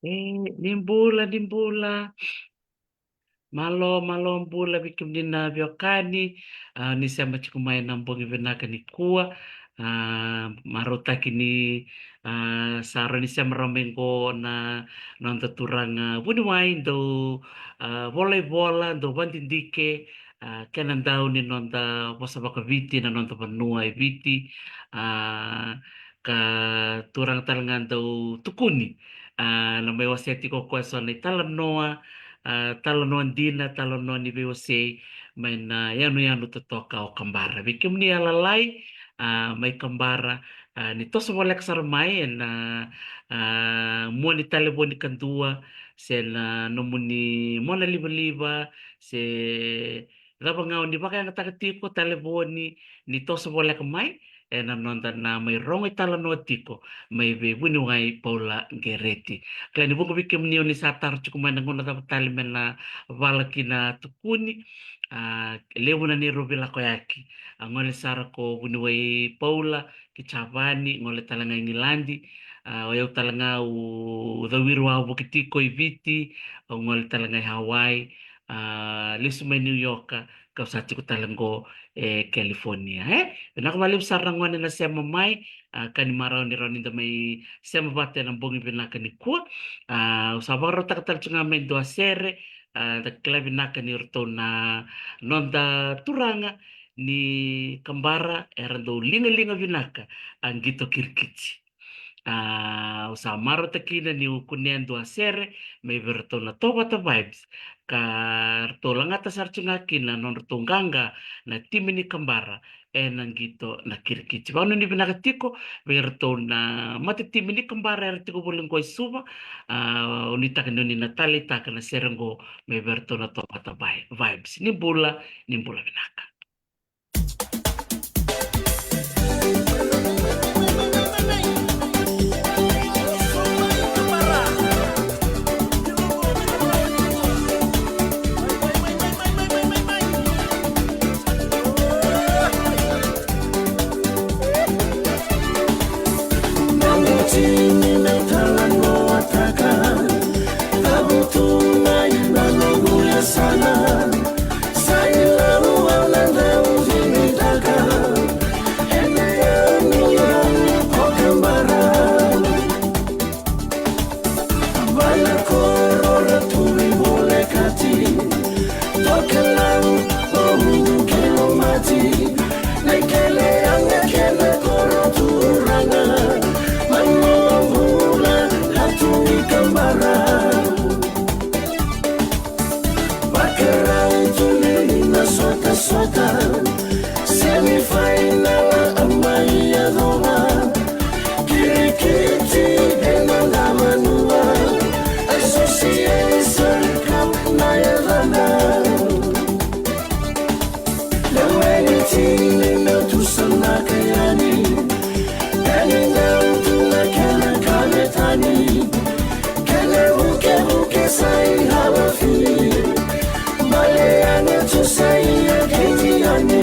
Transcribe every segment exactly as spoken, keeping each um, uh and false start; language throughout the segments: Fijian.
E, ni bula, ni bula. Malo, malo bula vei kemuni na veiwekani. A, ni sema tiko mai na bogi vinaka nikua. A, marautaki ni, a, sa rawa ni sema rawa mai qo na noda turaga vuniwai, dau, a, vola ivola, dau vadidike, a, kena dau ni noda vosa vakaviti, na noda vanua e Viti. A, ka turaga tale ga dau tukuni, a, na mai wasea tiko o koya eso na italanoa, a, talanoa dina, talanoa ni veiwasei mai na yanuyanu totoka o Kabara. Vei kemuni a lalai, a, mai Kabara, a, ni toso voleka sara mai ena, a, mua ni talevoni kadua, se na nomuni mona livaliva, se cava ga o ni vakayagataka tiko, talevoni, ni toso voleka mai ena noda na mai rogo italanoa tiko mai vei vuniwai Paula Qereti. Kila ni vuqa vei kemuni o ni sa taro tiko mai na gauna cava tale me na vala ki na tukuni. A, levu na neirau veilakoyaki. A, gole sara ko vuniwai Paula ki Japani, gole tale ga i Igiladi. A, o yau tale ga au cawiri wavoki tiko i Viti, au gole tale ga i Hawaii. A, lesu mai New York, kau sa tiko tale qo e California, e. Vinaka vakalevu sara na gone na sema mai, a, ka ni marau ni rawa ni da mai sema vata ena bogi vinaka nikua. A, au sa vakarautaka tale tu ga mai dua sere, a, da kila vinaka ni ratou na noda turaga ni Kabara era dau ligaliga vinaka, a, qito kirikiti. A, au sa marautaka kina niu kunea dua sere mai vei ratou na Tovata Vibes, ka ratou lagata sara tu ga kina nodratou qaqa na timi ni Kabara ena qito na kirikiti. Vakanuinui vinaka tiko vei ratou na mata timi ni Kabara era tiko voli qo i Suva. A, au nuitaka ni o ni na taleitaka na sere qo mai vei ratou na Tovata Vi-, Vibes. Ni bula, ni bula vinaka. Semifinal a mai yacova. Kirikiti ena lava nua. Association Cup na yacana. Lewe ni timi na tusanaka yani. Eni na utu na kena kavetani. Kena vukevuke sai hava fi. Bale ane tu sai a keti yani.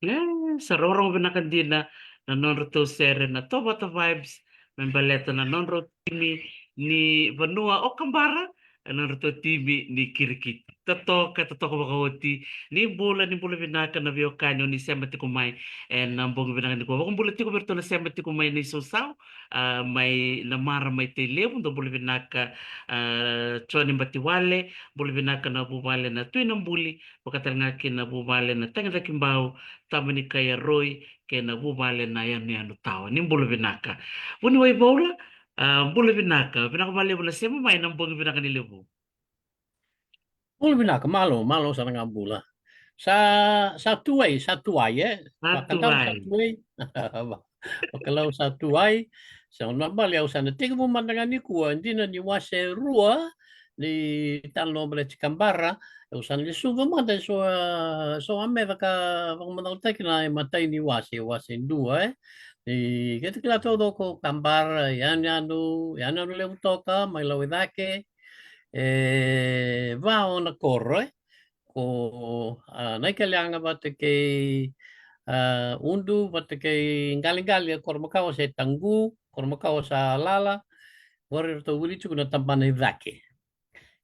E, sa rogorogo vinaka dina na nodratou sere na Tovata Vibes me baleta na nodratou timi ni vanua o Kabara, na nodratou timi ni kirikiti. Totoka, totoka vakaoti. Ni bula, ni bula vinaka na veiwekani o ni sema tiko mai ena bogi vinaka nikua. Vakabula tiko vei iratou na sema tiko mai na isausau, a, mai Namara mai Tailevu, dou bula vinaka, a, Joni Batiwale, bula vinaka na vuvale na Tui Nabuli, vaka tale ga kina na vuvale na Tagicakibau, Tama ni Kaiyaroi, kei na vuvale na Yanuyanu Tawa. Ni bula vinaka. Vuniwai Voula, a, bula vinaka. Vinaka vakalevu na sema mai na bogi vinaka ni levu. Bula vinaka, malo, malo sara ga bula. Sa, sa tuai, sa tuai, e? Sa tuai. Sa tuai. Vakalau sa tuai. Sa na bale au sa na tekivu mada ga nikua, dina ni wase rua, ni talo baleti Kabara, au sa na lesuva mada e so, so a meca ka vakamacalaki na imatai ni wase, wase dua, e. Ni keitou kila taucoko Kabara, Yanuyanu, Yanuyanu levu toka, mai Lauicake, e, va o na koro, e. Ko, a, Naikeleaga vata kei, a, Udu, vata kei Qaliqali, e koro makawa se Taqu, koro makawa sa Lala, qori ratou wili tiko na tabana i cake.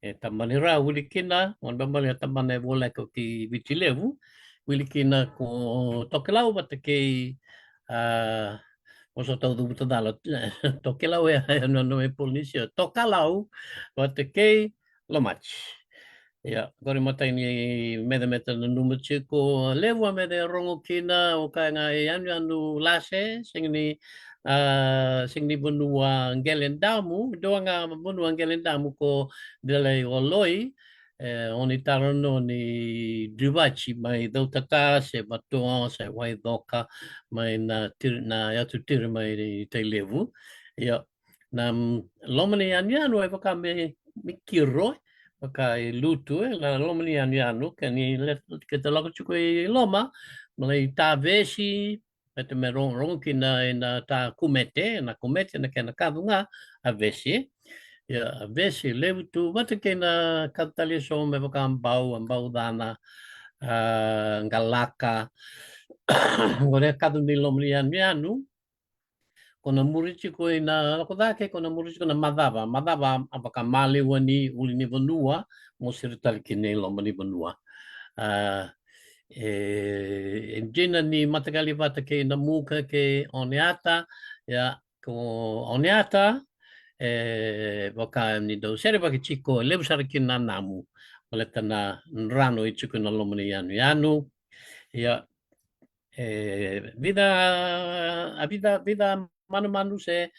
E tabana i ra wili kina, gona balebale na tabana e voleka ki Viti Levu, wili kina ko Tokelau vata kei, a, o sa tau cuvuta cala, Tokelau e, e, no, no, e Polinisia, Tokalau vata kei Lomati. Ia, qori matai ni mecameta nanuma tiko, levu a meca e rogo kina, o kaya ga e Yanuyanu Lase, sega ni, a, sega ni vanua Qeledamu, dua ga vanua Qeledamu ko Delai Oloi, e, o ni taro no ni Drivati mai Cautata, se Vatoa, se Waicoka, mai na tiri, na yatu tiri mai Tailevu. Ia, na, mm, loma ni yanuyanu e vaka me, me kiro, vaka e lutu, e, na loma ni yanuyanu, ke ni le, ke te lako tiko i loma, me lai ta vesi, me te me ro-, rogo kina e na ta kumete, na kumete na kena kacu ga a vesi. Ia, a vesi, levu tu, vata kei na kacu tale e so me vaka a bau, a bau cana, a, qalaka. Qori e kacu ni loma ni yanuyanu, ko na muri tiko i na lako cake, ko na muri tiko na macava. Macava a vaka maliwa ni uli ni vanua, mo siri tale kina i loma ni vanua. A, e, e dina ni mataqali vata kei Namuka kei Oneata, ia, ko Oneata, e, vaka ni dau sere vaka tiko, levu sara kina na namu, baleta na drano e tiko na loma ni yanuyanu. Ia, e, vica, a vica, vica manumanu se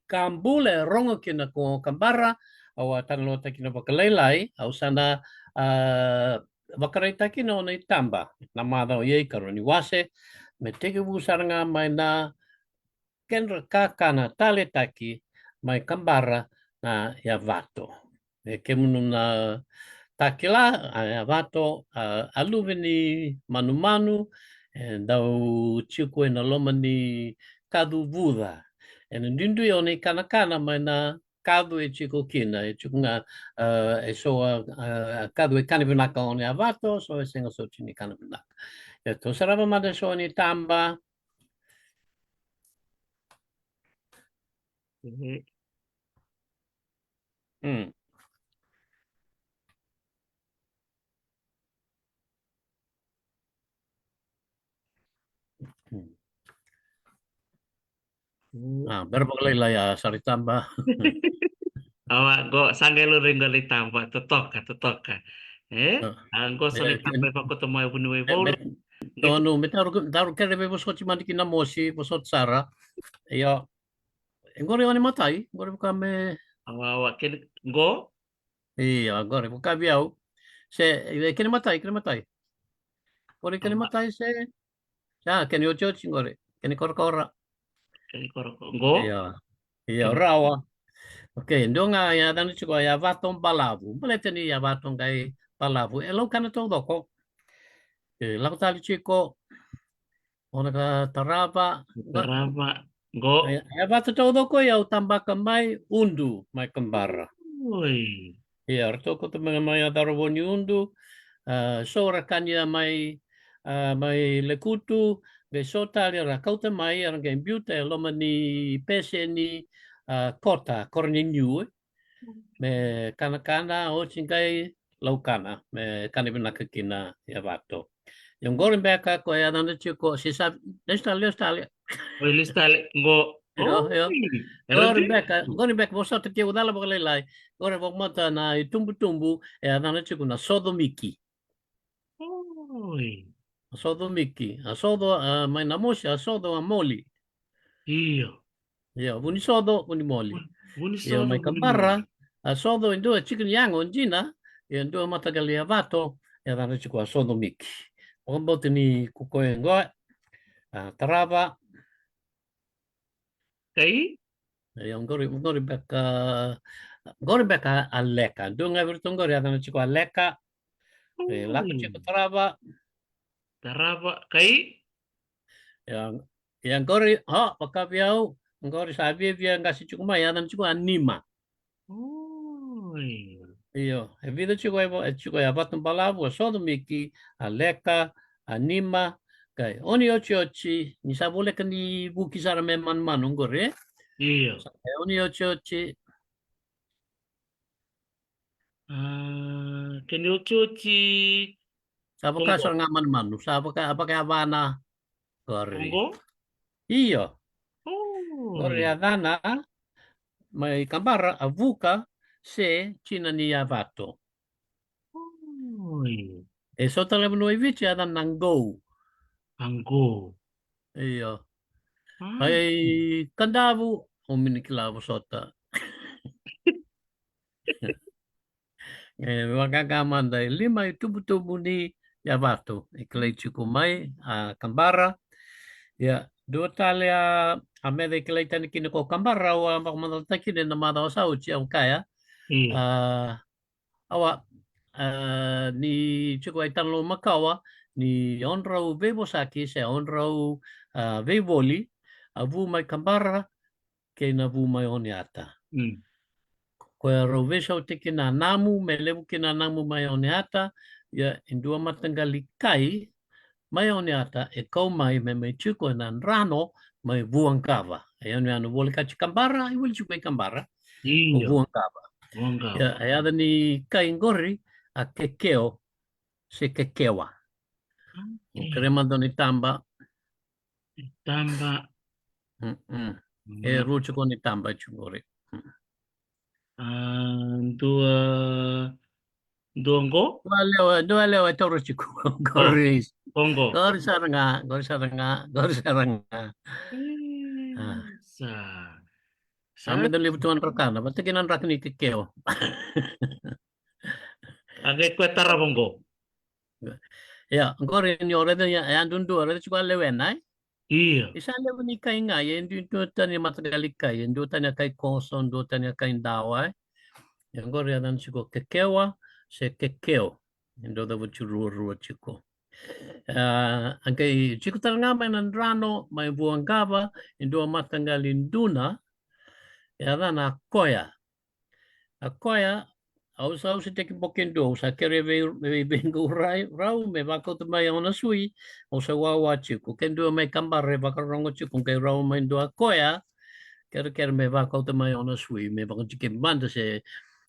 ka bula e rogo kina ko Kabara, au a talanoataki na vakalailai, au sa na, a, vakaraitaki na nona itaba, na macawa i ai karua ni wase, me tekivu sara ga mai na kedra kakana taletaki mai Kabara na yavato. E kemunu na takila, a yavato, a, a luve ni manumanu, e dau tiko e na loma ni kacu vuca. E na duidui o na ikanakana mai na kacu e tiko kina, e tiko ga, a, e so a, a, kacu e kana vinaka o na yavato, so e sega soti ni kana vinaka. E tou sarava mada e so ni taba. Mhm. Mm. Mm. A, bera vakalailai a sara i taba. Awa, qo sa qai laurai qo na i taba, totoka, totoka. E? A. A, qo sa na i taba e vakoto mai vuniwai e, Voula. Me, me, tonu, me taru, taru kere veivosoti mada ki na mosi, vosoti sara. Io. E qori o ni matai, qori vaka me. Awa, awa, kena, qo? Ia, qori vaka vei au. Se, e kena matai, kena matai. Qori kena matai se. Sa, kena iotioti qori. Kena korakora. Kena korakora. Qo? Ia. Ia, rawa. Okei, dua ga e yacana tiko, yavato balavu. Baleta ni yavato qai balavu. E laukana taucoko. E lako tale tiko. O na ka tarava. Tarava. Qo. E, e vata taucoko au tabaka mai Udu, mai Kabara. Oi. Ia, ratou kauta mai, mai a cauravou ni Udu, a, so ra kania mai, a, mai Lekutu, qai so tale ra kauta mai, era qai biuta e loma ni pese ni, a, kota, koro ni niu, e. Me kanakana, oti qai laukana, me kana vinaka kina i Yavato. Ia qori beka ko e yacana tiko, se sa, lesu tale, lesu tale. Oi, lesu tale, qo. Io, io. Oi, era Qori dei. beka, qori beka, vosota ke u cala vakalailai. Qori vakamata na itubutubu, e yacana tiko na socomiki. Oi. A soco miki, a soco, a, mai na mosi, a soco a moli. Io. Io, vuni soco, vuni moli. Vuni, vuni Io, soco, mai vuni Kabara, moli. A soco e dua e tiko ni yago, dina, e dua mataqali Yavato, e yacana tiko a soco miki. Vakabauta ni ko koya qo, a, tarava. Kai? Ia, qori, qori beka, qori beka a leka. Dua ga vei iratou qori, yacana tiko a leka. E lako Ui. tiko tarava. Tarava, kai? Ia, ia qori, o, vaka vei au, qori sa viavia qase tiko mai, yacana tiko a nima. Oi. Io, e vica tiko e vo-, e tiko e a vatu balavu, a soco miki, a leka, a nima, kai. Oni otioti, ni sa voleka ni vuki sara me manumanu qori, e? Io. Sa, e oni otioti. A, keni otioti. Sa vaka Qo. sara ga manumanu, sa vaka, vaka yavana. Qori. Qo? Io. Oi. Qori yacana, mai Kabara, a vuka, se, tina ni Yavato. Oi. E so tale vanua i Viti, yacana na qou. A qou. Io. A. Ai, Kadavu, o mini kila vosota. E, vakaqa mada e lima itubutubu ni Yavato, e kilai tiko mai, a, Kabara. Ia, dua tale a, a meca e kilai tani kina ko Kabara, au a vakamacalataki kina na macawa sa oti au kaya. Io. A, awa, a, ni tiko ai tana lo makawa, ni odrau veivosaki, se odrau, a, veivoli, a vu mai Kabara, kei na vu mai Oniata. Mm. Ko e rau veisautaki na namu, me levu kina na namu mai Oniata, ia e dua mataqali kai mai Oniata, e kau mai, me mai tiko e na drano mai Vuaqava. E yanuyanu voli kati Kabara, e voli tiko i Kabara. Io. Vuaqava. Vuaqava. Ia, e yaca ni kai qori, a kekeo, se kekewa. Okay. Kere mada ni taba. Taba. Mm-mm. E rua tiko ni taba tiko qori. Mm. A, dua, dua qo? Dua lewa, dua lewa e taura tiko. Qori. Qo qo. Qori sara ga, qori sara ga, qori sara ga. Isa. A. Sa me dau levu tu na drakana, vata kei na draka ni kekeo. A qai koya tarava qo. Ia, qori ni o raica ia, e a duadua, raica tiko a lewena, e? Io. E sa levu ni kai ga, ia e dua, dua tani mataqali kai, e dua tani a kai koso, dua tani a kai dawa, e? Ia qori a yacana tiko kekewa, se kekeo. E dua cavuti ruarua tiko. A, a qai tiko tale ga mai na drano, mai Vuaqava, e dua mataqali duna, e yacana a koya. A koya, au sa usa teki boke dua, au sa kere vei, vei, vei qau rai, rau, me vakauta mai au na sui, au sa wawa tiko. Ke dua mai Kabara e vakarorogo tiko, qai rau mai dua koya, kerekere me vakauta mai au na sui, me vakatiki mada se,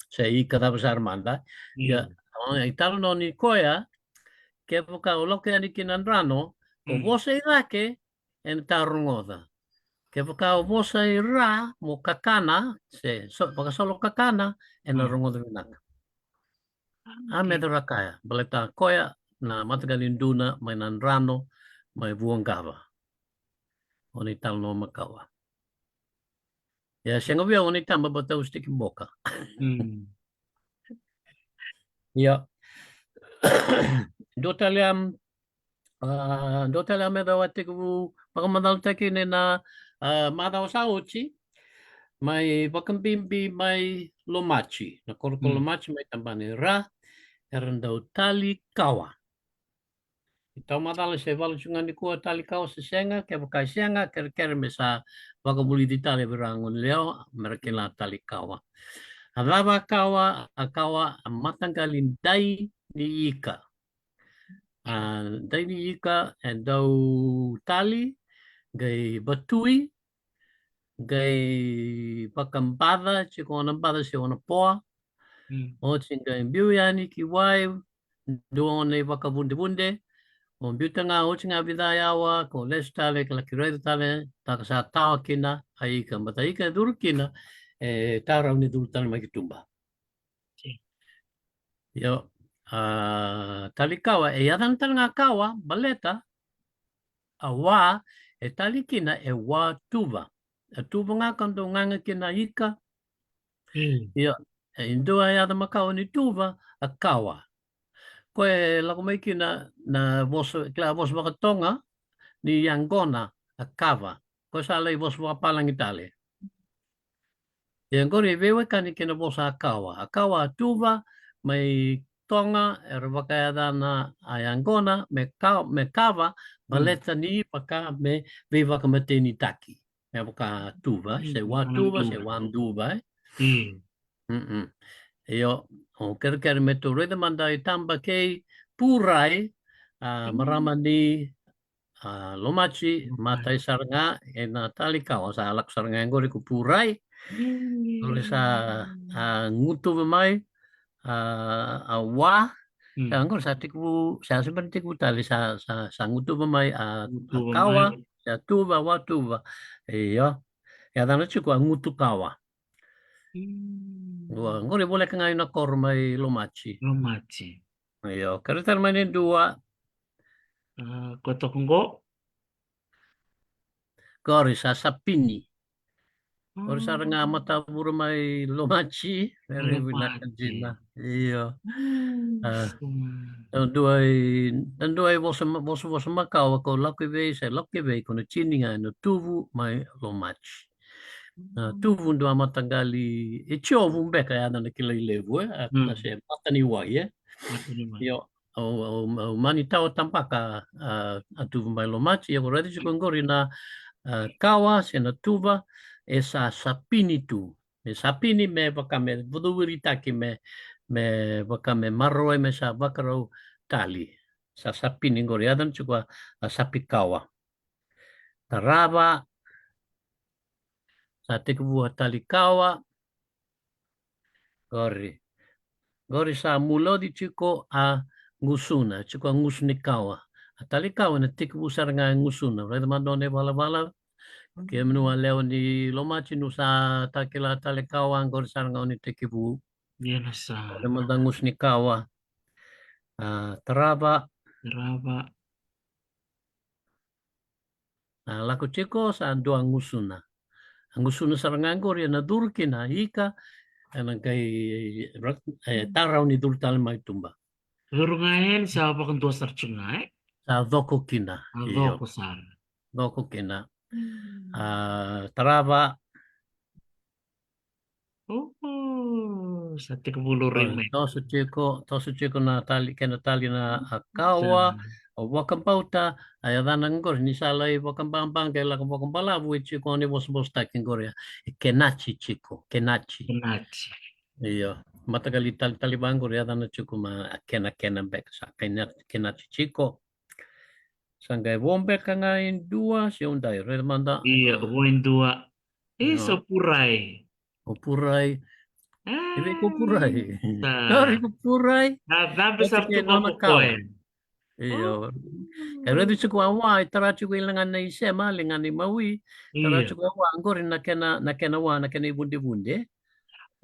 se ika cava sara mada. Ia, mm, au na italanoa ni koya, kevaka o lako yani ki na drano, ko, mm, vosa i cake, ena ta rogoca. Kevaka o vosa i ra mo kakana, se so, vakasolo kakana, ena, mm, rogoca vinaka. A, okay, me caka ya, baleta koya na mataqali duna mai na drano, mai Vuaqava. O ni talanoa makawa. Ia, sega vei au ni taba, baleta au siteki boka. Mm. Ia. Dua tale, am, a, dua tale a meca au a tekivu vakamacalataki ena, a, macawa sa oti, mai Vakabibi, mai Lomati, na korokoro, mm, Lomati, mai Tabana i Ra, era dau tali kawa. Itaumacala se valu tiko ga nikua talikawa se sega, kevaka e sega, kerekere me sa vakavulici tale vei ira na gone yalewa, me ra kila talikawa. A cava a kawa? A kawa a mataqali dai ni ika. A dai ni ika e dau tali, qai batui, qai vakabaca, tiko na baca se na poa. Mm. Oti qai biu yani ki wai, dua na ivakavudevude, o biuta ga, oti ga vica na aua, ko lesu tale, ka laki raica tale, taka sa tawa kina a ika, baleta ika e curu kina, e tarau ni curu tale mai ki tuba. Io, a talikawa, e yacana tale ga kawa, baleta a wa e tali kina e wa tuva. A tuva ga ka dau gaga kina ika. Mm. Io, e dua e yaca makawa ni tuva, a kawa. Ko e lako mai kina na vosa, kila vosa vakaToga, ni yaqona, a kava. Ko sa lai vosa vakapalagi tale. Ia qori e veiwekani kei na vosa a kawa. A kawa a tuva, mai Toga, era vakayacana a yaqona, me ka-, me kava, baleta ni vaka me veivakamatenitaki. Me vaka tuva, se wa tuva, se wa duva, e? Mm. Mm-mm. Io, o kerekere me tou raica mada i taba kei Purai, a, marama ni, a, Lomati, matai sara ga, ena talikawa, sa lako sara ga qori ko Purai. Qori sa, a, gutuva mai, a, a wa, sa qori sa tekivu, sa se bera ni tekivu tale, sa, sa, sa gutuva mai, a, a kawa, sa tuva, wa tuva. Io. Yacana tiko a gutukawa. Qori voleka ga ina koro mai Lomati. Lomati. Io, kerea tale mai ni dua. A, ko toka qo. Qori sa sapini. Qori sara ga matavura mai Lomati. Era vinaka dina. Io. A, dua i, dua i vosa, vosa, vosa makawa ko lako i vei, se lako i vei, ko na tini ga ena tuvu mai Lomati. A, tuvu dua mataqali, e tiovu beka yacana kilai levu, e? A, se mataniwai, e? Io, au, au, au mani tawa tabaka, a, a tuvu mai Lomati, ia ko raica tiko qori na, a, kawa, se na tuva, e sa sapini tu. Me sapini me vaka me vucuviritaki me, me vaka me maroroi me sa vakarau tali. Sa sapini qori, yacana tiko a, a sapikawa. Tarava. Sa tekivu a talikawa. Qori. Qori sa muloci tiko a gusuna, tiko a gusu ni kawa. A talikawa ena tekivu sara ga e gusuna. Raica mada nona ivalavala. Kemuni a lewe ni Lomati, ni sa takila talikawa, qori sara ga oni tekivu. Ia na sa. Raica mada gusu ni kawa. A, tarava. Tarava. A, lako tiko sa dua gusuna. A gusuna sara ga qori ena curu kina ika, ena qai, e, tarau ni curu tale mai tuba. Curu ga yani sa vakadua sara tiko ga, e? Sa coko kina. A, io. Coko sara. Coko kina. Mm. A, tarava. O, sa tekivu laurai mai. Toso tiko, toso tiko na tali, kena tali na a kawa, o vakabauta, a yacana qori ni sa lai vakababa qai lako vakabalavu e tiko oni vosavosataki qori, e kenaci tiko, kenaci. Kenaci. Io, mataqali talitali va qori yacana tiko ma a kenakena beka sa kena, kenaci tiko. Sa qai vo beka ga e dua, se o dai, raica mada. Io, vo e dua. E, sa o Purai. O Purai. E vei ko Purai? Sa. Qori ko Purai. Sa cabe sara tu ga ko koya. Io. E raica tiko a wa, e tara tiko i ligana i sema, ligana i mawi. Tara tiko a wa, qori na kena, na kena wa, na kena ivudevude.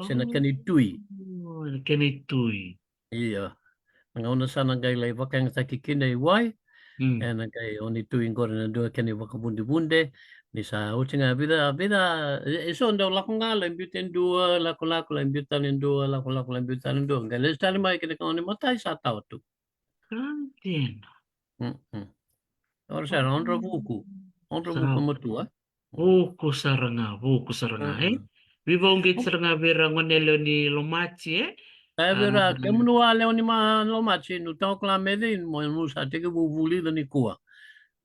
Se na kena itui. O, na kena itui. Io. Na gauna sa na qai lai vakayagataki kina i wai, mm, ena qai oni tui qori na dua kena ivakavudevude, ni sa oti ga vica, vica, e, eso dau lako ga, lai biuta e dua, lako, lako, lai biuta e dua, lako, lako, lai biuta e dua, qai lesu tale mai kina ka oni matai sa tawa tu. Ka dina. Mm, mm. Ora sara, odra vuku. Odra vuku matua. Vuku sara ga, vuku sara ga, e? Mm. Veivauqeti sara ga vei ira gone yalewa ni Lomati, e? E vei ira kemunu a lewe ni ma-, lomaji, nu toka la me cei mo nu sa tekivu vulica nikua.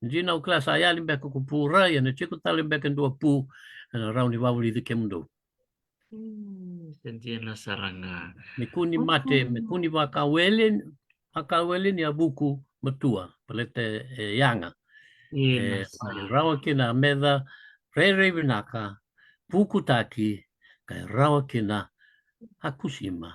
Dina au kila sa yali beka ko Purai, ena tiko tale beka e dua Pu, ena rawa ni vavulici kemudou. Mm, se dina sara ga. Me kua ni mate, me kua ni vakawele, vakawele ni a vuku matua, baleta e yaga. Ina E, sara. rawa kina a meca rairai vinaka, vukutaki, ka rawa kina a kusima.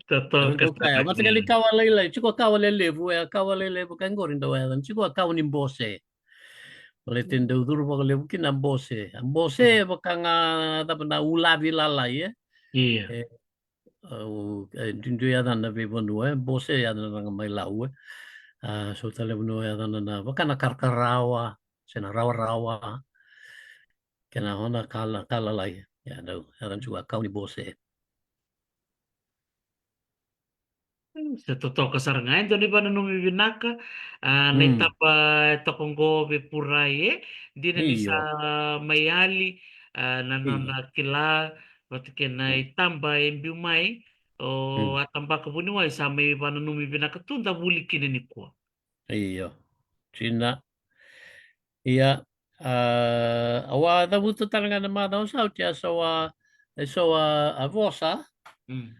Totoka. Dou kaya, mataqali kawa lailai, tiko kawa lelevu, e kawa lelevu, ka qori dou yaca, tiko a kawa ni bose. Baleta e dau curu vakalevu kina a bose. A bose, vaka ga cava na ulavi lalai, e? Ia. E, au, e, duidui yacana veivanua, e, bose yacana ga mai Lau, e. A, so tale vanua yacana na, vaka na karakarawa, se na rawarawa. Kena hona kala, ka lalai. Ia, dau, yacana tiko a kawa ni bose. Mm, se totoka sara ga, e dua na ivananumi vinaka, a, na itaba e toka qo vei Purai, e, dina ni sa mai yali, a, na nona kila, vata kei na itaba e biu mai, o a tabaka vuniwai sa mai vananumi vinaka tu da vuli kina nikua. Io, dina. Ia, a, au a cavuta tale ga na macawa sa oti a so a, e so a, a vosa. Mm.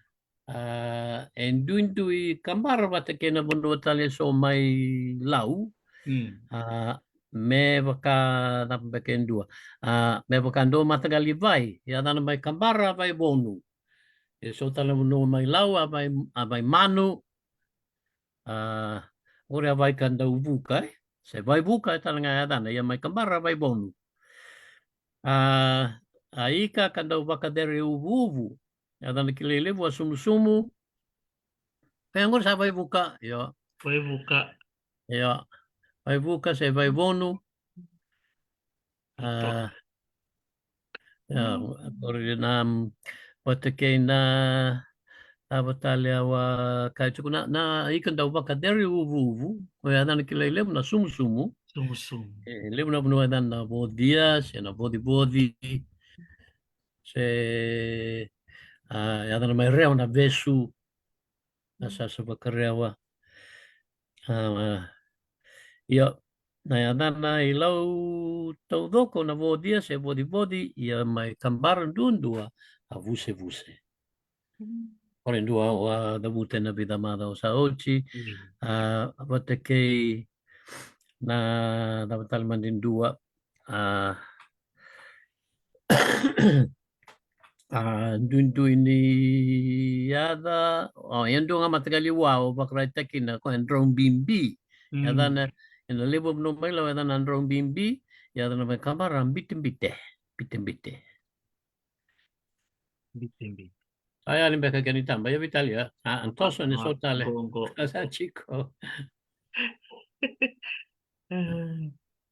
A, e duidui kabara vata kei na vanua tale e so mai Lau. Mm. A, me vaka cava beka e dua. A, me vaka dua mataqali vai, yacana mai kabara a Vaivonu. E so tale na vanua mai Lau, a Vai, a Vaimanu. A, qori a vai ka dau vuka, e? Se Vaivuka e tale ga yacana, ia mai kabara a Vaivonu. A, a ika ka dau vakacere uvuuvu. Yacana kilai levu a Sumusumu. Ka ya qori sa Vaivuka, io. Vaivuka. Io. Vaivuka se Vaivonu. A, ia, qori na, mm, vata kei na, a, vata tale au a kaya tiko na, na ika dau vakacere uvuuvu, o yacana kilai levu na Sumusumu. Sumusumu. E levu na vanua yacana na Vocia, se na Vocivoci. Se, a, yacana mai Rewa na Vesu. Na Sasa Vakarewa. A, ia, na yacana i Lau taucoko na Vocia se Vocivoci, ia mai kabara duadua a Vusevuse. Qori dua au a cavuta ena vica macawa sa oti. A, vata kei na cava tale mada e dua. A, a, duidui ni yaca, o, e dua ga mataqali wa au vakaraitaka kina ko e Draubibi. Yacana, ena levu vanua mai Lau yacana Draubibi, yacana mai kabara Bitebite, Bitebite. Bitebite. A, yali beka kena itaba, ia vei tale, a, a, toso ni so tale. Qo, qo. Sa tiko.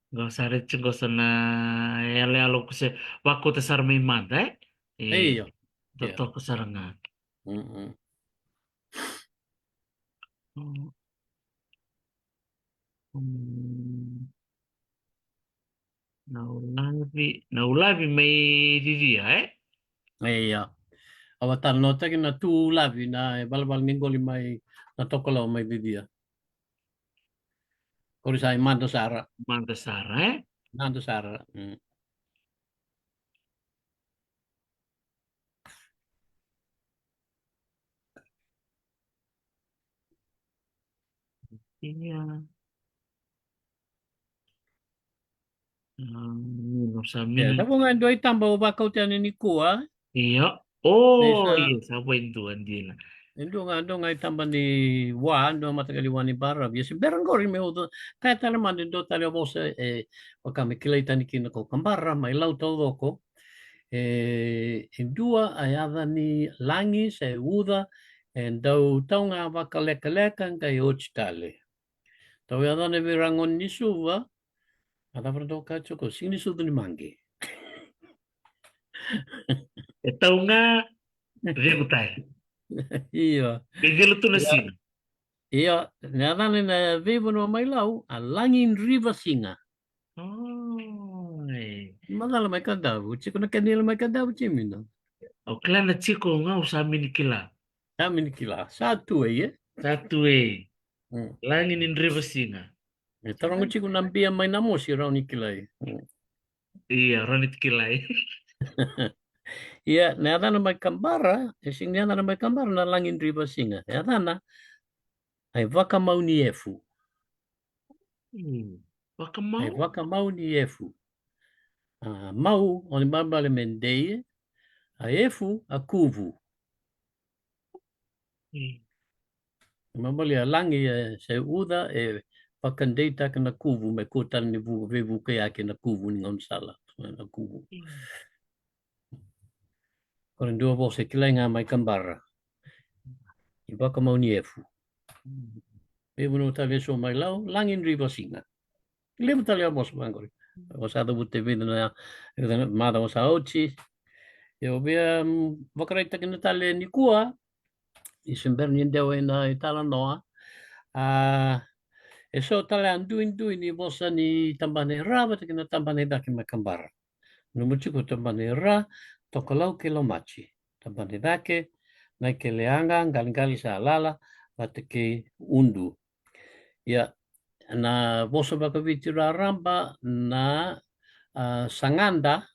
Qo sa raici qo sa na yaloyalo ko se vakauta sara mai mada, e? Io. Totoka sara ga. Mm. Na ulavi, na ulavi mai Cicia, e? Io. Au a talanoataki na tu ulavi na e valavala ni qoli mai na Tokalau mai Cicia. Qori sa i mada sara. Mada sara, e? Mada sara. Mm. Ia. Sa mini. Sa vo ga e dua itaba au vakauta yani nikua. Ia. O, ia, sa vo e dua dina. E dua ga, dua ga itaba ni wa, dua mataqali wa ni bara. Ia se bera qori me uca. Kaya tale mada e dua tale a vosa e vaka me kilai tani kina ko kabara mai Lau taucoko. E, e dua a yaca ni lagi se uca, e dau tau ga vakalekaleka qai oti tale. Tau yacana vei ira gone ni Suva, a cava dau kaya tiko, siga ni sucu ni maqe. E tau ga, cegu tale. Io. E cila tu na siga. Io, na yacana ena veivanua mai Lau, a lagi driva siga. Macala mai Kadavu, tiko na kena ila mai Kadavu, Jimmy, no? O kila na tiko ga au sa mini kila. Sa mini kila. Sa tu e, e? Sa tu e. Mm. Lagi ni Drivasiga. E taroga tiko na bia mai na mosi rau ni kilai. Mm. Ia, rau ni kilai. Ia, na yacana mai Kabara, e sega ni yacana mai Kabara na Lagi ni Drivasiga. E yacana, ai vakamau ni efu. Mm. Vakamau? Ai vakamau ni efu. A, mau, o ni babale me dei, a efu, a kuvu. Mm. Mamali a lagi e se uca e vakadeitaka na kuvu me kua tale ni vu-, veivukayaki na kuvu ni gaunisala. Na kuvu. Mm. Ko na dua vosa e kilai ga mai Kabara. I vakamau ni efu. Mm. Veivanua tale eso mai Lau, Lagi ni Drivasiga. Levu tale a vosa vaqori. Vosa cavuta e vica na, vica na macawa sa oti. Io, via, mm, vakaraitaki na tale nikua, ni se bera ni dewa ina italanoa. A, eso tale a duidui ni vosa ni tabana i Ra vata kei na tabana i cake mai Kabara. Nomu tiko tabana i Ra, Tokalau kei Lomaji. Tabana i cake, Naikeleaga, Qaliqali, Salala vata kei Udu. Ia, na vosa vakaviti raraba na, a, sagada.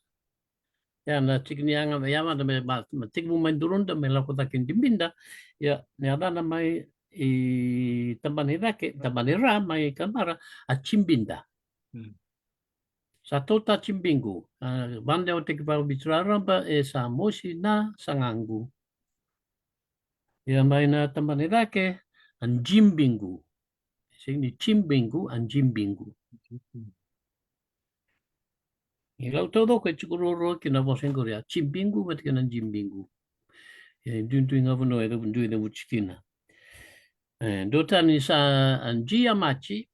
Ia, na tiki ni yaga, ia, mada me, ma, ma tekivu mai Duruda me lako cake i Dibida. Ia, na yacana mai i tabana i cake, tabana i Ra mai Kabara, a jibida. Mm. Sa tauta jibiqu. A, vakadewa tiko vakaviti raraba, e sa mosi na sagaqu. Ia mai na tabana i cake, a jibiqu. Sega ni jibiqu, a jibiqu. Ni Lau taucoko e tiko ruarua kina na vosa qori, a jibiqu vata kei na jibiqu. E duidui ga vanua e dau dui na vuti kina. E, dua tani sa, a, ji a maji.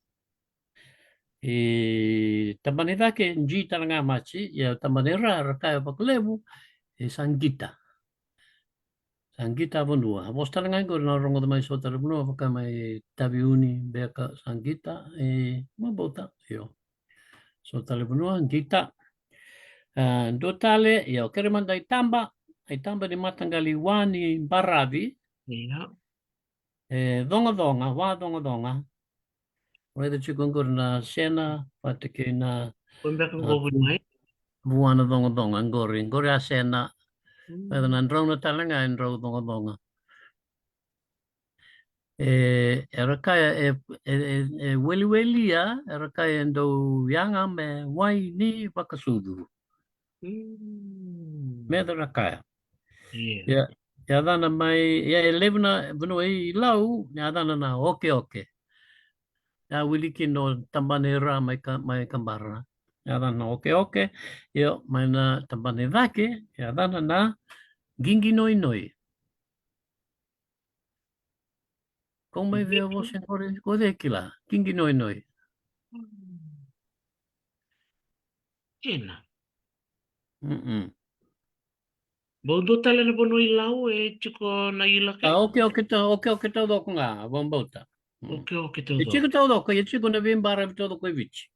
E, tabana i cake, ji tale ga maji, ia tabana i Ra, ra kaya vakalevu, e, sa qita. Sa qita a vanua. A vosa tale ga qori na rogoca mai so tale vanua, vaka mai Taveuni beka, sa qita, e, ma bauta, io. So tale vanua, qita. A, dua tale, ia, o kere mada i taba, i taba ni mataqali wa ni baravi. Ia. E, cogacoga, wa cogacoga. Raica tiko qori na sena, vata kei na, ko beka a, qo vuni mai? Vua na cogacoga, qori, qori a sena. Mm. Raica na drau na tale ga, e drau cogacoga. E, era kaya, e, e, e, e weliwelia, era kaya e dau yaga me wai ni vakasucu. Mm. Me ra kaya. Ia. Ia, yacana mai, ia, e levu na vanua i Lau, yacana na okeoke. Ia, wili kina o tabana i Ra mai Ka-, mai Kabara. Yacana na okeoke, ia, mai na tabana i cake, yacana na qiginoinoi. Ko mai via vosa qori, ko cei kila, qiginoinoi. Ena. Mm-mm. Bau dua tale na vanua i Lau e tiko na ilaka. A, okeoke tau, okeoke taucoko ga, vakabauta. Mm. Okeoke taucoko. E tiko taucoko, e tiko na veibaravi taucoko e Viti.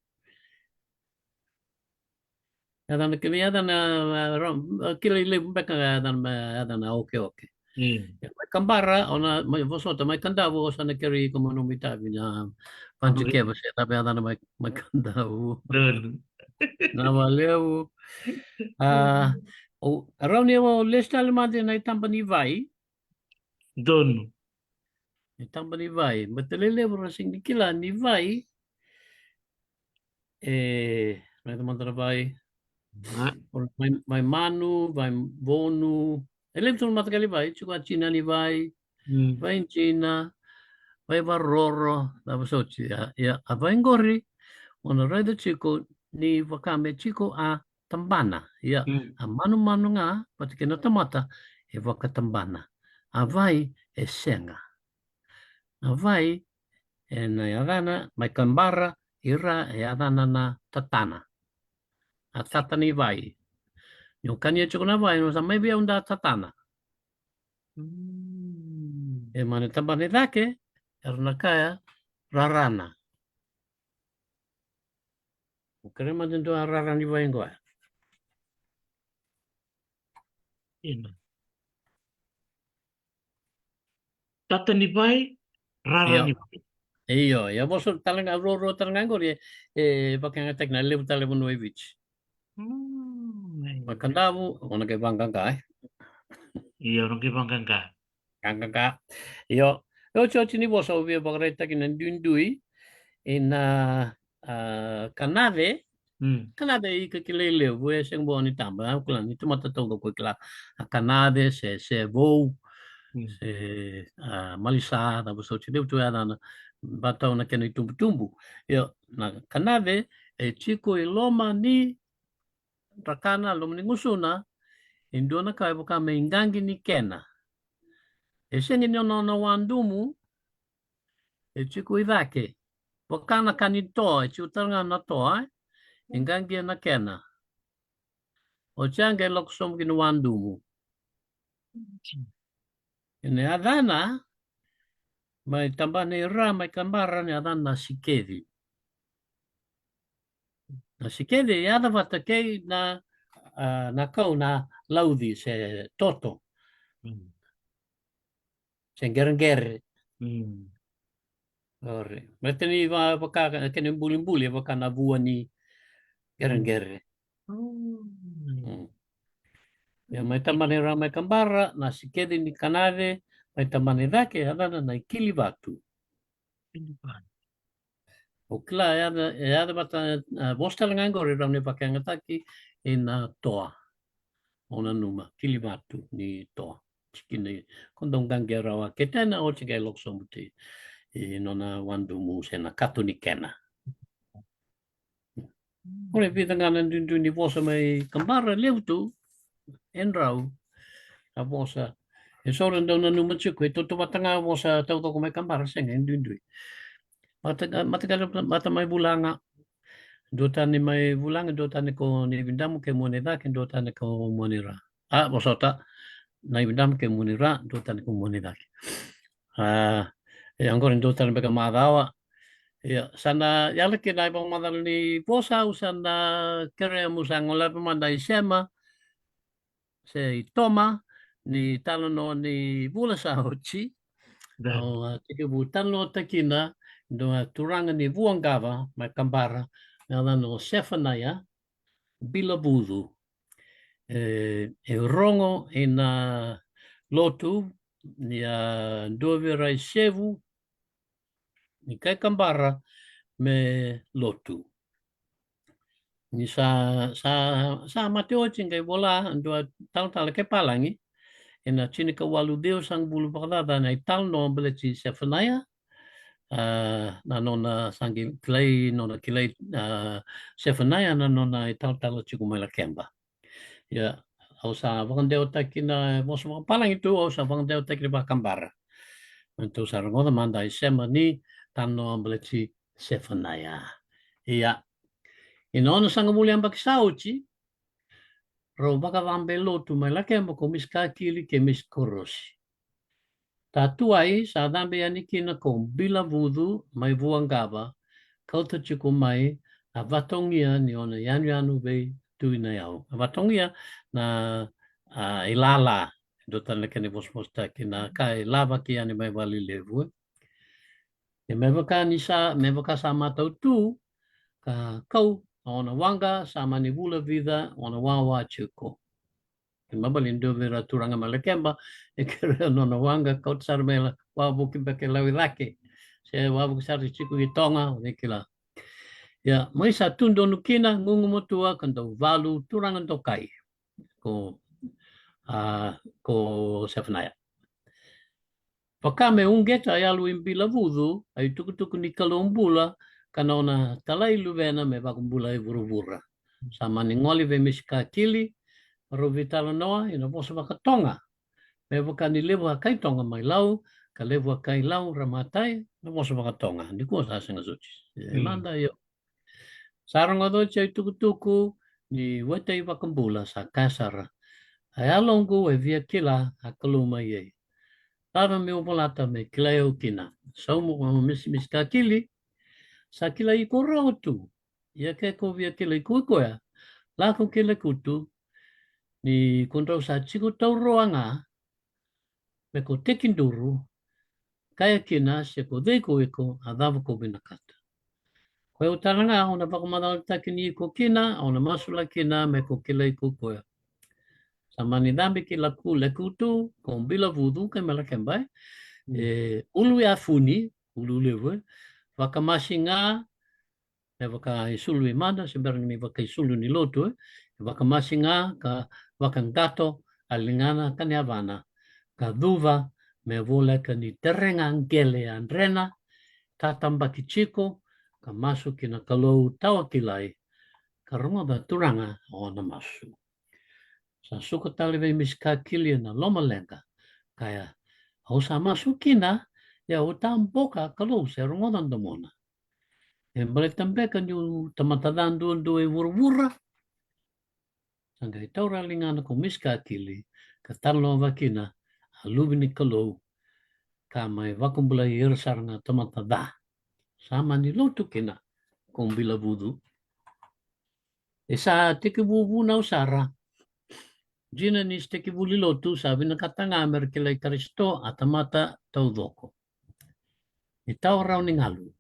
Yacana kina, yacana, a, ra-, a, kilai levu beka ga yacana, ma, yacana okeoke. Mm. Ia, mai Kabara, o na, mai vosota, mai Kadavu, o sa na kerei iko mo nomu itavi na Vantikeva, se cava yacana mai, mai Kadavu. Donu. Na valevu. A, o, rau ni o lesu tale mada na itaba ni Vai. Donu. Itaba ni Vai. Baleta levu ra sega ni kila ni Vai. E, raica mada na Vai. A. O, Vai, Vaimanu, Vaivonu. E levu tu na mataqali Vai, tiko a Jina ni Vai. Mm. Vaijina, Vaivaroro, na vosoti, ia, ia, a Vai qori, o na raica tiko ni vaka me tiko a tabana, ia, mm, a manumanu ga vata kei na tamata e vakatabana. A Vai e sega. A Vai e na yacana mai Kabara i Ra e yacana na tatana. A tata ni Vai. Niu kania tiko na Vai, niu sa mai vei au da tatana. Mm. E mai na tabana i cake, era na kaya rarana. O kere mada dua rara ni Vai qo. Ina. Tata ni vai, rara Io. ni vai. Io, ia vosa tale ga, ruarua tale ga qori, e, e vakayagataki na levu tale vanua e Viti. Mm, Ma Kadavu, o na qai vaqaqa, e. Io, o na qai vaqaqa. Qaqaqa. Io, e otioti ni vosa au via vakaraitaki na duidui, ina, a, Kanace, Mm. Kanace e ika kilai levu, e sega bau ni taba, a, kila ni tamata taucoko e kila a Kanace, se, se vou, Mm. se, a, malisa, cava soti levu tu e yacana, baleta na kena itubutubu. Io, na Kanace, e tiko i loma ni drakana, loma ni gusuna, e dua na ka e vaka me iqaqi ni kena. E sega ni nona wadumu, e tiko i cake. Vaka na ka ni toa, e tiko tale ga na toa, e? E qaqia na kena. Oti ya qai lako sobu ki na wadumu. Ena yacana, mai tabana i ra, mai Kabara, na yacana na sikeci. Na sikeci, e yaca vata kei na, a, na kau na lauci se toto. Mm. Se qereqere. Mm. Ori. Baleta ni va-, vaka, kena ibulibuli, e vaka na vua ni qereqere. Mm. Mm. Ia, mai tabana i ra mai Kabara, na sikeci ni Kanace, mai tabana i cake, e yacana na ikilivatu. Kilivatu. O kila, e yaca, e yaca vata, a, vosa tale ga qori, rawa ni vakayagataki ina toa. O nanuma, kilivatu ni toa. Tikina, ko dau qaqia rawa ketena, oti qai lako sobu tu i nona wadumu se na kato ni kena. Ore, vica ga na duidui ni vosa mai Kabara, levu tu, e drau. A vosa. E so ra dau nanuma tiko, e tautauvata ga vosa taucoko mai Kabara, sega, e duidui. Mata, mata, mata mai Vulaga. Duatani mai Vulaga, duatani ko Naividamu kei Muanaicake, duatani ko Muanaira. A, vosota, Naividamu kei Muanaira, duatani ko Muanaicake. A, e, oqori duatani beka macawa. Ia, sa na yala kina na ivakamacala ni vosa, au sa na kerea mo sa gole mada i sema, se i toma, ni talanoa ni vula sa oti. Da. Au a tekivu talanoataki kina, dua turaga ni Vuaqava, mai Kabara, na yacana o Sefanaia Bilavucu. E, e rogo ina lotu, ni a dua vei ira i Sevu, ni kai Kabara me lotu. Ni sa, sa, sa mate oti qai vola dua talatala kei palagi, ena tinikawalu ciwasagavulu vakacaca na italanoa baleti Sefanaia, a, na nona sa qai kilai, nona kilai, a, Sefanaia na nona italatala tiko mai Lakeba. Ia, au sa vakadewataki na vosa vakapalagi tu, au sa vakadewataki na vakabara. Tou sa rogoca mada i sema ni talanoa baleti Sefanaia. Ia, ina onosagavulu yabaki sa oti, rau vakacabe lotu mai Lakeba ko Misi Kakili kei Misi Korosi. Tatuai sa cabe yani kina ko Bilavucu mai Vuaqava, kauta tiko mai a vatogia ni ona yanuyanu vei Tui Nayau. A vatogia na, a, ilala, dua tale na kena ivosavosataki na ka e lavaki yani mai valelevu, e. Ia me vaka ni sa, me vaka sa matau tu, ka kau a ona waqa, sa mani vula vica ona wawa tiko. Kena ibalebale dua vei ira turaga mai Lakeba e kerea nona waqa, kauta sara mai la, wavoki beka e Lauicake. Se wavoki sara tiko i Toga, o cei kila. Ia, mai sa tu donu kina, gugumatua ka dau valu turaga dokai. Ko, a, ko Sefanaia. Vaka me uqeta a yalo i Bilavucu a itukutuku ni Kalou bula, ka na ona talai luvena me vakabulai vuravura. Sa mani gole vei Misi Kakili, rau veitalanoa ena vosa vakaToga. Me vaka ni levu a kai Toga mai Lau, ka levu a kai Lau ra matai, na vosa vakaToga. Nikua sa sega soti. E, mm, mada io. Sa rogoca oti a itukutuku ni weta iVakabula, sa kaya sara, a yaloqu e via kila a Kalou mai ei. Cava meu volata me kilai au kina? Sauma ko Misi, Misi Kakili, sa kilai iko rawa tu. Ia ke ko via kilai koya, lako ki lekutu, ni ko drau sa tiko tauroa ga, me ko tekiduru, kaya kina se ko cei ko iko, a cava ko vinakata. Ko yau tale ga au na vakamacalataki ni iko kina, au na masulaki kina me ko kilai ko koya. Sa mani cabe ki Laku, Lekutu, ko Bilavucu, kei Melakeba, e. Mm. E, Uluafuni, Ululevu, e. Vakamasi ga, me vakaisulu i mada, se bera ni me vakaisulu ni lotu, e. Vakamasi ga, ka vakaqato, a ligana ka ni yavana, ka cuva, me voleka ni terega qele a drena, tatabaki tiko, ka masu ki na Kalou tawa kilai, ka rogoca Turaga o na masu. Sa suka tale vei Misikakili ena lomaleqa, kaya, au sa masu kina, ia au taboka Kalou se rogoca domona. E baleta beka niu tamata ca duadua e vuravura. Sa qai taura a ligana ko Misikakili, ka talanoa kina a luve ni Kalou, ka mai vakabulai ira sara ga tamata ca. Sa mani lotu kina ko Bilavucu. E sa tekivu vunau sara. Dina ni sa tekivu li lotu, sa vinakata ga me ra kilai Karisito a tamata taucoko. E tawa rawa ni galu.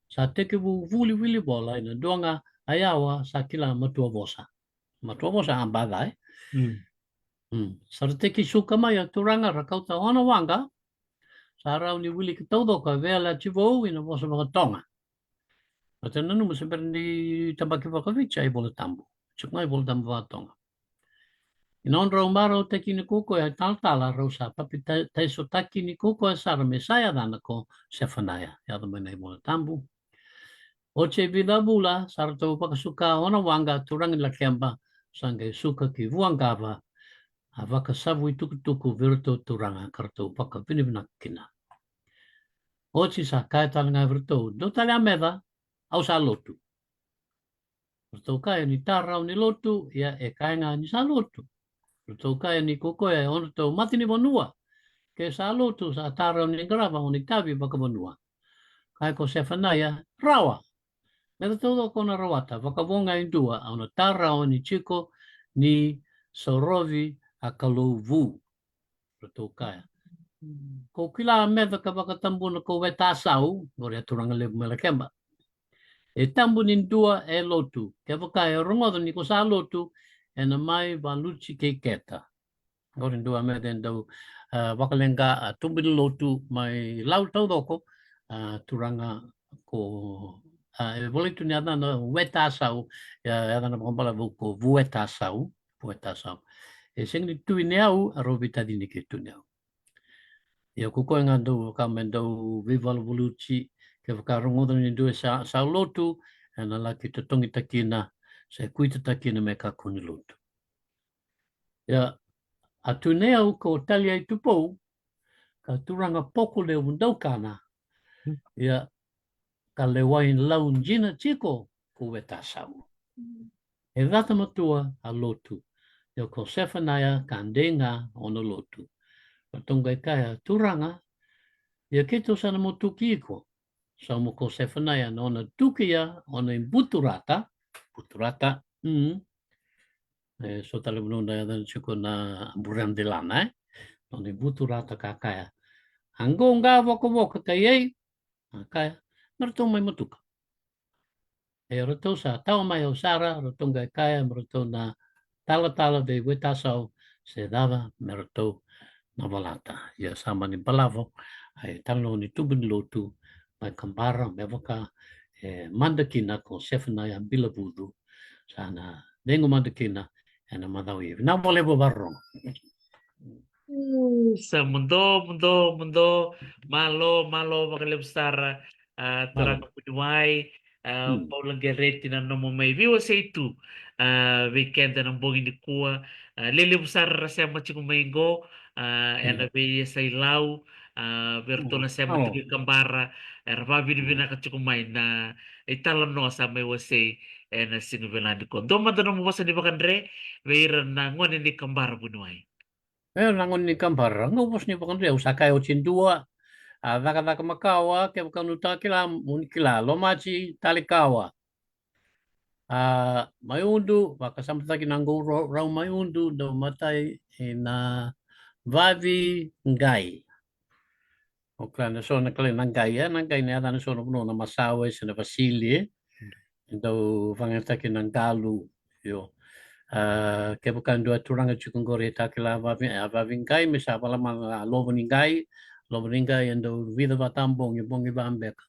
Sa tekivu vuli wilivola ena dua ga a yawa sa kila matua vosa. Matua vosa a baca, e? Mm. Mm. Sa ra teki suka mai a turaga ra kauta o na waqa. Sa rawa ni wiliki taucoko a veiyalayalati vou ena vosa vakaToga. Vata nanuma se bera ni tabaki vakaviti a iVola Tabu. Tiko ga iVola Tabu vakaToga. Ena nodrau marautaki ni kokoya talatala, rau sa papitaisotaki ni kokoya sara me sa yacana ko Sefanaia. Yaco mai na iVola Tabu. Oti e vica vula sa ratou vakasuka o na waqa turaga ni Lakeba, sa qai suka ki Vuaqava, a vakasavu itukutuku vei iratou turaga ka ratou vakavinavinaka kina. Oti sa kaya tale ga vei iratou, dou tale a meca, au sa lotu. Ratou kaya ni tarau ni lotu, ia e kaya ga ni sa lotu. Ratou kaya ni kokoya e o ratou mata ni vanua. Ke sa lotu sa tarau ni qarava o ni tavi vakavanua. Kaya ko Sefanaia, rawa. Me ratou taucoko na rawata, vakavo ga e dua, au na tarau ni tiko ni sorovi a Kalou vu. Ratou kaya. Ko kila meca ka vakatabuna ko Wetasau, qori a turaga levu mai Lakeba. E tabu ni dua e lotu, kevaka e rogoca ni ko sa lotu, ena mai valuti kei keta. Qori dua meca e dau, a, vakaleqa, a, tubu ni lotu mai Lau taucoko, a, turaga ko, a, e volai tu ni yacana Wetasau, e, yacana vakabalavu ko Vuetasau, Vuetasau. E sega ni Tui ni Au, a rau veitacini kei Tui ni Au. Ia ko koya ga dau ka me dau veivaluvaluti, kevaka rogoca ni dua sa, sa lotu, ena laki totogitakina, se kuitatakina me kakua ni lotu. Ia, a Tui ni Au ko Taliaitupou, ka turaga Pokolevu daukana. Ia, ka lewai Lau dina tiko ko Wetasau. E cata matua a lotu. Ia ko Sefanaia ka dei ga o na lotu. Ratou qai kaya, turaga, ia keitou sa na motuki iko. Sauma ko Sefanaia na nona tuki ia, o na ibuturata, buturata, mm. E so tale vanua na yacana tiko na buredelana, e? Na nona ibuturata ka kaya. A qo qa vokavoka ka i ei, a kaya, me ratou mai motuka. E ratou sa tawa mai au sara, ratou qai kaya me ratou na talatala vei Wetasau se cava me ratou na valata. Ia sa mani balavu, a italanoa ni tubu ni lotu mai Kabara, me vaka e mada kina ko Sefanaia Bilavucu, sa na cegu mada kina ena macawa ia. Vinaka vakalevu vakarorogo. Sa muduo, muduo, muduo. Malo, malo vakalevu sara. A, turaga Vuniwai, a, Paula Qereti na nomu mai veiwasei tu, a, vei keda na bogi nikua. A, lelevu sara ra sema tiko mai qo, a, ena veiyasai Lau, a, vei iratou na sema tiko i Kabara, era vakavinavinaka tiko mai na italanoa sa mai wasei ena siga vinaka nikua. Dua mada nomu vosa ni vakadre vei ira na gone ni Kabara, Vuniwai. E, na gone ni Kabara, qo vosa ni vakadre, au sa kaya oti dua, a cakacaka makawa, kevaka nuitaka kila, mo ni kila, lomati, talikawa. A, mai Udu, vakasamataki na qou rau mai Udu, dau matai ina vavi qai. O kila na so na kila na qai, e, na qai na yacana so na vanua na Masawe se na Vasili, e. E dau vagataki na qalu, io. A, kevaka dua turaga tiko qori e takila vavi, a, vavi qai, me sa vala ma, a, lovo ni qai, lovo ni qai, e dau vica vata bogi, bogi va beka.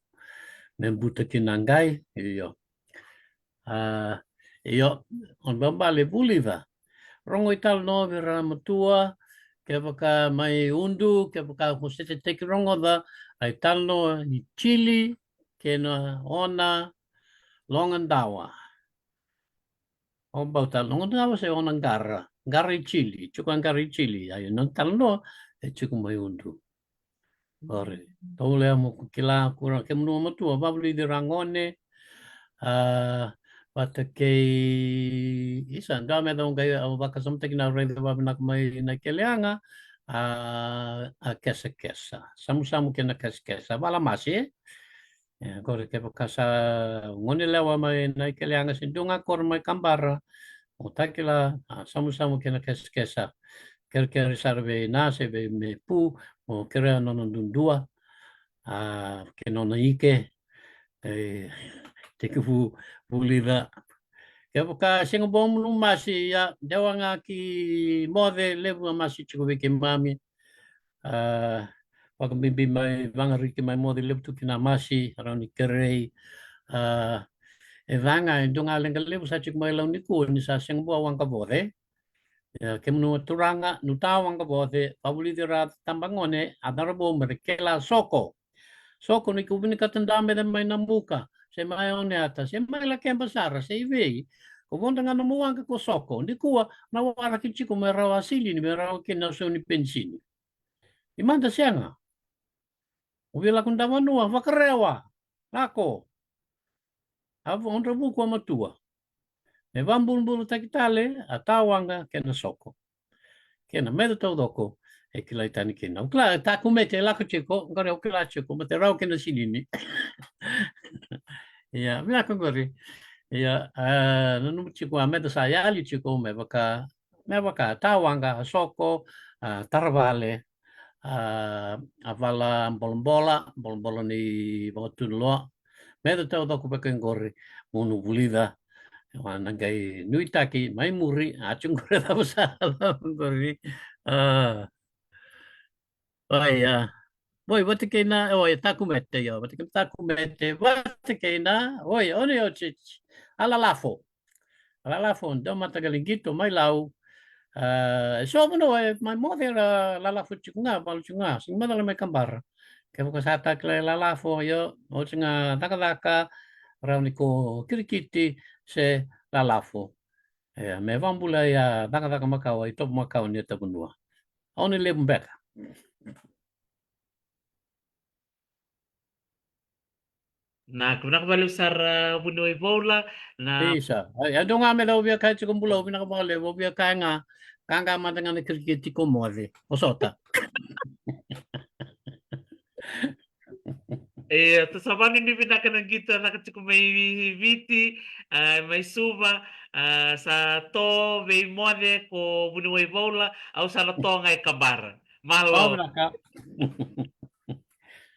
Me buta ki na qai, io. A, io, o na babale vulica. Rogo i talanoa vei ra matua, kevaka mai Udu, kevaka ko sete teki rogoca, a i talanoa i Chile, kei na ona loga dawa. O bauta loga dawa se ona qara, qara i Chile, tiko a qara i Chile, a i na talanoa, e tiko mai Udu. Ori, tau lea mo ku kila kura, kemunu matua, vavulici ra gone, a, vata kei, isa, dua me dau qai, au vakasamataki na raica vavinaka mai na keleaga, a, a kesakesa. Samusamu kei na kesakesa. Vala masi, e? E, kore kevaka sa gone lewa mai na keleaga se dua ga kore mai Kabara, o takila, a, samusamu kei na kesakesa. Kerekere sara vei na se vei me pu, mo kerea nona dudua, a, ke nona ike, e, tekivu vulica. Kevaka sega bau munu masi, ia, dewa ga ki moce levu a masi tiko vei keimami. A, vakabibi mai Vagariki mai moce levu tu kina masi, rawa ni kerei. A, e ca ga, e dua ga leqa levu sa tiko mai Lau nikua, ni sa sega bau waqa voce. Ia, kemunu turaga, nu ta waqa voce, vavulici ra tabagone, a cauravou me ra kila soko. Soko ni ko vinakata da mece mai Namuka, se mai Oneata, se mai Lakeba sara, se i vei, ko voda ga nomu waqa ko soko, nikua, na waraki tiko me rawa a silini, me rawa kina na sau ni penisini. I mada sega. O via lako da vanua, vakarewa, lako. A vo-, odra vuku a matua. Me vabulubulataki tale a tawaqa kei na soko. Kei na meca taucoko e kilai tani kina. Au kila, e takumete e lako tiko, qori au kila tiko, mate rawa kei na silini. Ia, vinaka qori. Ia, a, nanuma tiko a meca sa yali tiko, me vaka, me vaka, tawaqa, a soko, a taravale, a, a vala bolabola, bolabola ni vakatunuloa. Meca taucoko beka qori, mo nu vulica. Wa na qai nuitaki, mai muri, a tiko qori cava sa cava qori. A. Oi, a. Oi, vata kei na, oi, takumete, io, vata kei na takumete, vata kei na, oi, oni oti, a lalafo. A lalafo, dau mataqali qito mai Lau. A, e so vanua, e, mai moce ra lalafo tiko ga, valu tiko ga, sega ni macala mai Kabara. Kevaka sa takila e lalafo, io, oti ga cakacaka, rawa ni ko kirikiti, se lalafo. E, me vabula ia cakacaka makawa, i tovo makawa ni tavanua. Oni levu beka. Na, vinaka vakalevu sara, a, vuniwai Voula, na. Isa. Ai, a dua ga me lau via kaya tiko Bula, vinaka vakalevu, via kaya ga, ka ga mada ga na kirikiti ko moce. O sota. E, tou sa vakanuinui vinaka na qito, na ka tiko mai Viti, a, mai Suva, a, sa to vei moce ko vuniwai Voula, au sa na to ga e Kabara. Malo. Vinaka.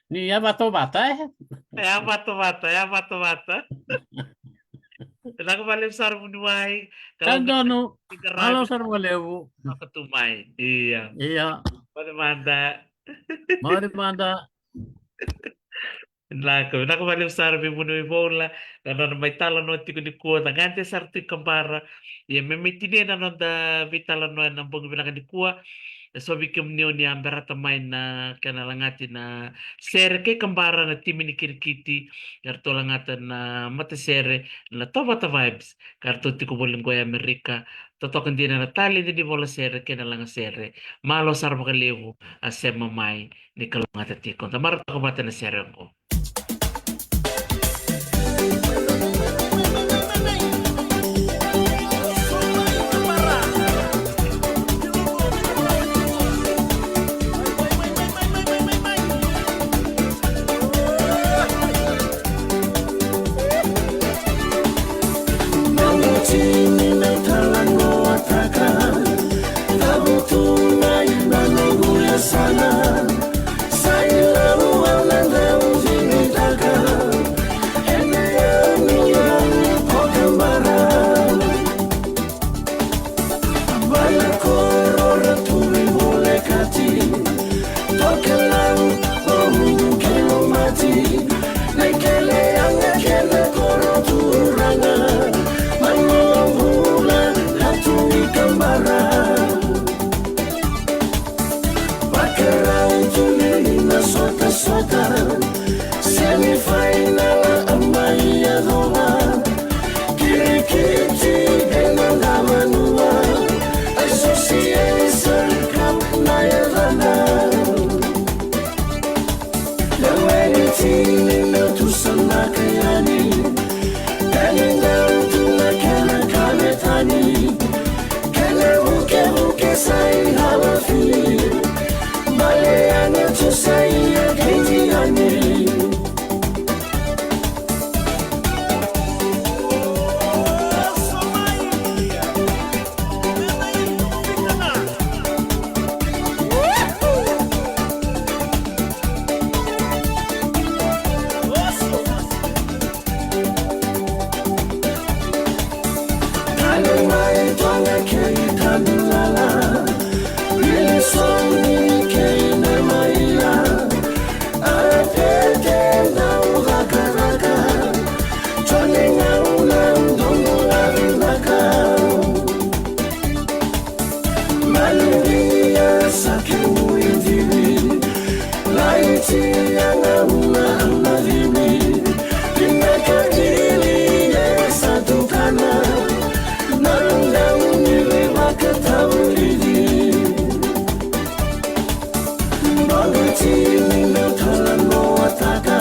Ni yavatovata, e? E yavatovata, e yavatovata. Vinaka vakalevu sara vuniwai. Ka donu. Malo sara vakalevu. Vaka tu mai. Ia. Ia. Moce mada. Moce mada. Vinaka, vinaka vakalevu sara vei vuniwai Voula, na nona mai talanoa tiko nikua, na gade sara tu i Kabara. Ia me mai tinia na noda veitalanoa ena bogi vinaka nikua. E so vei kemuni oni a berata mai na kena lagati na sere kei Kabara na timi ni kirikiti, eratou lagata na matasere na Tovata Vibes, ka ratou tiko voli qo e Amerika, totoka dina na taledi ni vola sere kei na laga sere. Malo sara vakalevu a sema mai ni kalougata tiko. Da marau toka vata na sere oqo. Sa i lavo Vana koro ra turi volekati, tokelau o udu ke lomati, na kele yaga kena koro turaga, manoa bula na tui kabara. Vakarau turi na sotasota, semifainala a mai yacova. Kirikiti ena davanua, Association Cup na yacana. Na mai ni timi na tusanaka yani, kani dau tu na kena kavetani. Kena vukevuke sa i halafi, bale yana tu sa i a kei yani. Tanu mai toga kei tanu lala, Wilson kei na maila, a pete na uvakaraka, Joni gauna dogo lavinaka. Maludia sa kemu i divi, laiti a gauna na divi, vinaka kili e sa tukana, na gauni vakatavulici. Bogi tini na talanoataka,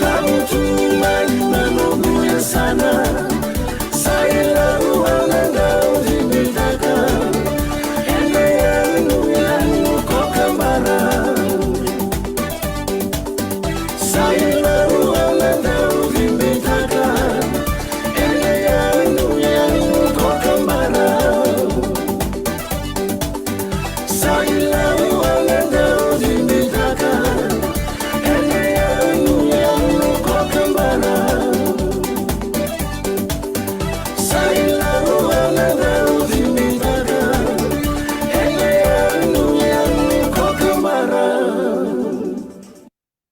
tavutu mai na noqu yasana, sa i lau au na dau cibitaka, ena yanu yanu ko Kabara. Sa i lau au na dau cibitaka, ena yanu yanu ko Kabara. Sa i lau au na dau cibitaka, ena yanu yanu ko Kabara. Sa i lau au na dau cibitaka, ena yanu yanu ko Kabara.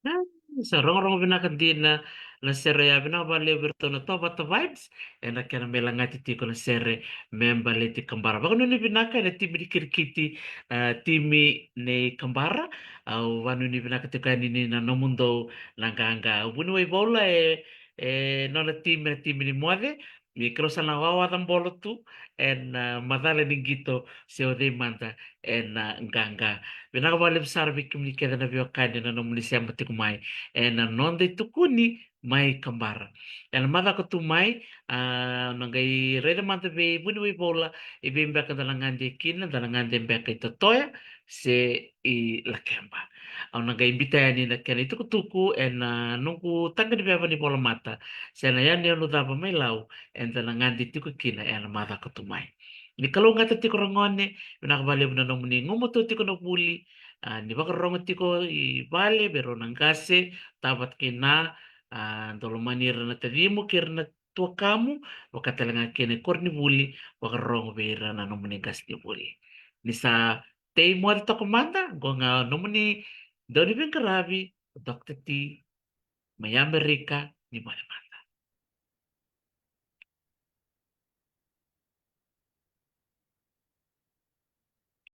Ah, sa rogorogo vinaka dina na sere ya, vinaka vakalevu vei iratou na Tovata Vibes ena kena mai lagati tiko na sere me baleti Kabara. Vakanuinui vinaka ena timi ni kirikiti, ah, timi nei Kabara. Au vakanuinui vinaka tiko yani ni na nomudou na qaqa. Au vuniwai vola e, e nona timi, na timi ni moce. Ni keirau sa na wawaca bolo tu ena, ah, macala ni qito se o cei mada ena, ah, qaqa. Vinaka vakalevu sara vei kemuni kece na veiwekani na nomuni sema tiko mai ena noda itukuni mai Kabara. Ena macala tu mai, ah, na qai raica mada vei vuniwai vola i vei beka da na gade kina, da na gade beka i Totoya se i Lakeba. Au na qai biuta yani na kena itukutuku ena, ah, noqu taqaniveva ni volamata se na yanuyanu cava mai Lau eda na gade tiko kina ena macala tu mai. Ni kalougata tiko ragone, vinaka vakalevu na nomuni gumatua tiko na vuli, ah, ni vakarorogo tiko i vale vei rau na qase, tavata kei na, ah, dau lomani ira na tacimu kei ira na tuakamu, vaka tale ga kina i koronivuli, vakarorogo vei ira na nomuni qasenivuli. Ni sa tei moce toka mada, qo ga nomuni dauniveiqaravi, Doctor T, mai Amerika, ni moce mada.